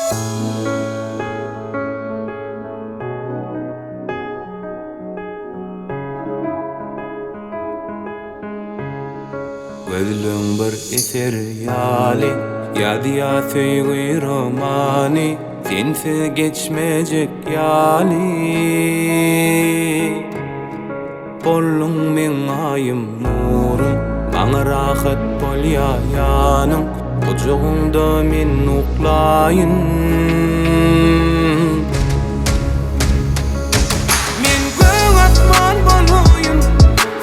Gözleň bir eser ýaly, Ýazýa söýgi romany, Sensiz geçmejek ýaly. Bolduň meň aýym nurum, Maňa rahat bolýa ýanyň, Gujagyňda men uklaýyn. Men gök asman bolaýyn,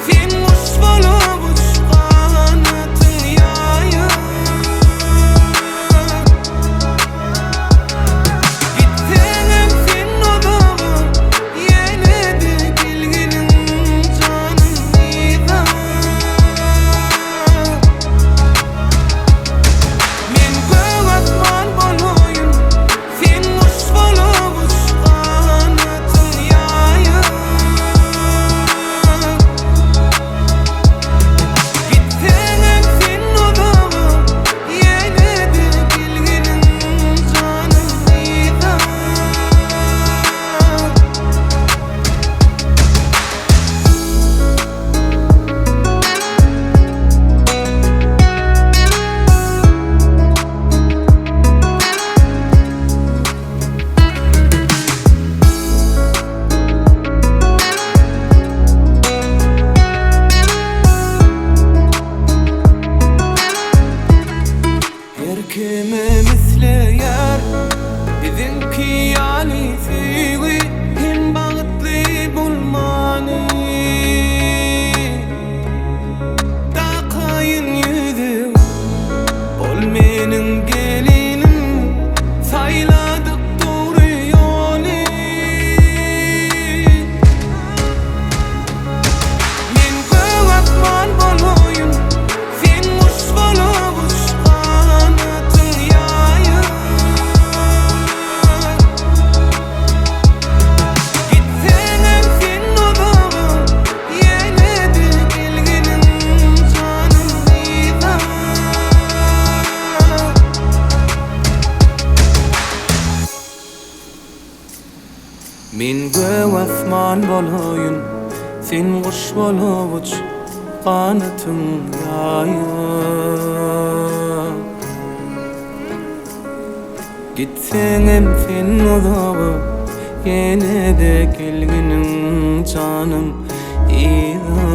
Sen guş bolup uç ganatyň ýaýyp. Gitseňem sen uzaga, ýene-de gelginiň janym yza. Men gök asman bolaýyn, Sen guş bolup uç ganatyň ýaýyp. Gitseňem sen uzaga, ýene-de gelginiň janym yza. Her kimem isleýär biziňki ýaly söýgi hem bagtly bolmany. Dakaýyn ýüzügi Bol meniň gelinim Saýladyk dogry ýoly Men gök asman bolaýyn Sen guş bolup uç Ganatyň ýaýyp Gitseňem sen uzaga Ýene-de gelginiň janym yza. Men gök asman bolaýyn, sen guş bolup uç, ganatyň ýaýyp. Gitseňem sen uzaga, ýene-de gelginiň janym yza.